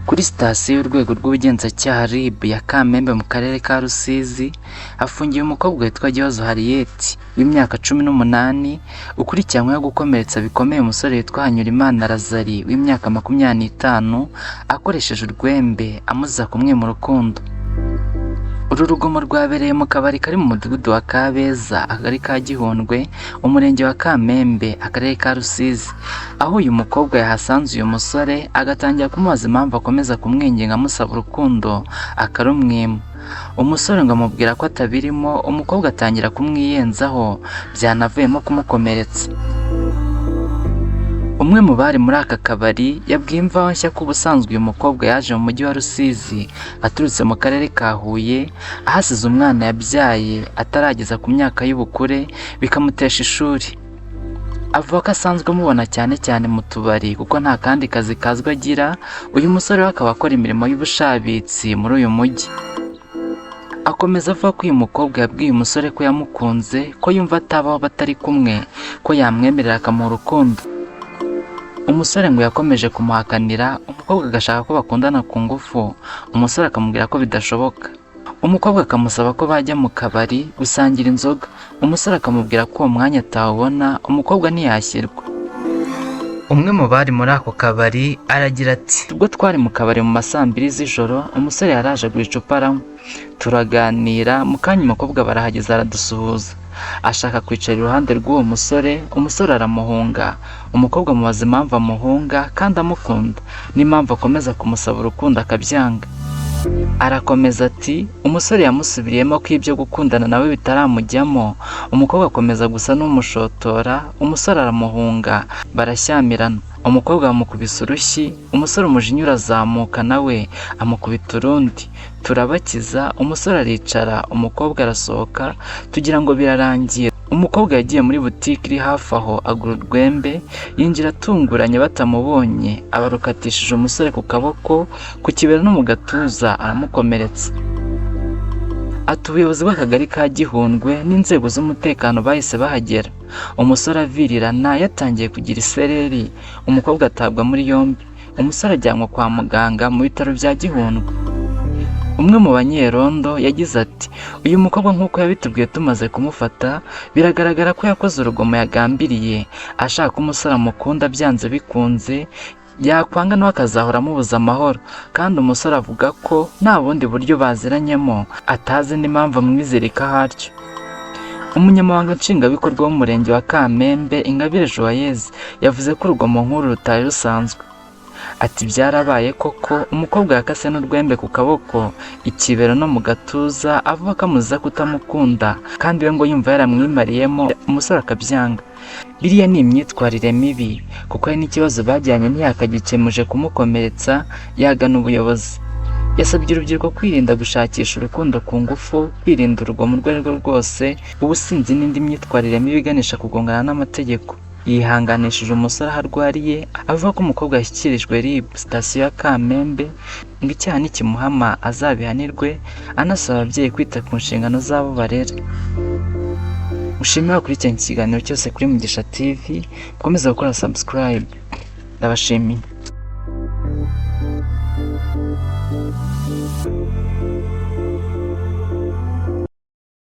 Kuri sitasiyo y'urwego rw'ubugenzacyaha RIB ya Kamembe mu karere ka Rusizi hafungiye umukobwa witwa Gihozo Harriet w'imyaka 18 ukurikiranyweho gukomeretsa bikomeye umusore witwa Hanyurimana Lazari w'imyaka 25 akoresheje urwembe amuziza kumwima urukundo. Uru rugomo rwabereye mu kabari kari mu mudugudu wa Kabeza, akagari ka Gihundwe, umurenge wa Kamembe, akarere ka Rusizi, aho uyu mukobwa yahasanze uyu musore agatangira kumubaza impamvu akomeza kumwinginga amusaba urukundo akarumwima. Umusore ngo amubwira ko atabirimo, umukobwa atangira kumwiyenzaho byanavuyemo kumukomeretsa. Umwe mu bari muri aka kabari yabwiye Imvaho Nshya ko ubusanzwe uyu mukobwa yaje mu mujyi wa Rusizi aturutse mu karere ka Huye, ahasize umwana yabyaye atarageza ku myaka y'ubukure bikamutesha ishuri. Avuga ko asanzwe amubona cyane cyane mu tubari kuko nta kandi kazi kazwi agira, uyu musore we akaba akora imirimo y'ubushabitsi muri uyu mujyi. Akomeza avuga ko uyu mukobwa yabwiye umusore ko yamukunze, ko yumva atabaho batari kumwe, ko yamwemerera akamuha urukundo. Umusore ngo yakomeje kumuhakanira, umukobwa agashaka ko bakundana ku ngufu, umusore akamubwira ko bidashoboka. Umukobwa akamusaba ko bajya mu kabari gusangira inzoga, umusore akamubwira ko uwo mwanya atawubona, umukobwa ntiyashyirwa. Umwe mu bari muri ako kabari aragira ati: "Ubwo twari mu kabari mu ma saa mbiri z'ijoro, umusore yaraje agura icupa aranywa, turaganira, mu kanya umukobwa barahageze aradusuhuza, ashaka kwicara iruhande rw'uwo musore, umusore aramuhunga, umukobwa amubaza impamvu amuhunga kandi amukunda, n'impamvu akomeza kumusaba urukundo akabyanga." Arakomeza ati: "Umusore yamusubiriyemo ko ibyo gukundana nawe bitaramujyamo, umukobwa akomeza gusa n'umushotora, umusore aramuhunga, barashyamirana, umukobwa bamukubise urushyi, umusore umujinya urazamuka nawe amukubita urundi, turabakiza, umusore aricara, umukobwa arasohoka, tugira ngo birarangiye. Umukobwa yagiye muri butike iri hafi aho agura urwembe, yinjira atunguranye batamubonye, abarukatishije umusore ku kaboko, ku kibero no mu gatuza aramukomeretsa." Ati: "Ubuyobozi bw'akagari ka Gihundwe n'inzego z'umutekano bahise bahagera, umusore avirirana yatangiye kugira isereri, umukobwa atabwa muri yombi, umusore ajyanwa kwa muganga mu bitaro bya Gihundwe." Umwe mu banyerondo yagize ati: "Uyu mukobwa nk'uko yabitubwiye tumaze kumufata, biragaragara ko yakoze urugomo yagambiriye, ashaka ko umusore amukunda byanze bikunze, yakwanga nawe akazahora amubuza amahoro, kandi umusore avuga ko nta bundi buryo baziranyemo, atazi n'impamvu amwizirikaho atyo." Umunyamabanga Nshingwabikorwa w'umurenge wa Kamembe, Ingabire Joyeuse, yavuze ko urugomo nk'uru rutari rusanzwe. Ati: "Byarabaye koko, umukobwa yakase n'urwembe ku kaboko, ikibero no mu gatuza, avuga ko amuziza kutamukunda, kandi we ngo yumva yaramwimariyemo, umusore akabyanga. Biriya ni imyitwarire mibi, kuko hari n'ikibazo bagiranye ntiyakagikemuje kumukomeretsa, yagana ubuyobozi." Yasabye urubyiruko kwirinda gushakisha urukundo ku ngufu, kwirinda urugomo urwo ari rwo rwose, ubusinzi n'indi myitwarire mibi iganisha kugongana n'amategeko. Yihanganishije umusore aho arwariye, avuga ko umukobwa yashyikirijwe RIB sitasiyo ya Kamembe ngo icyaha nikimuhama azabihanirwe, anasaba ababyeyi kwita ku nshingano z'abo barera. Mushimire abakurikiranye ikiganiro cyose kuri Mugisha TV, mukomeze gukora subscribe. Ndabashimiye.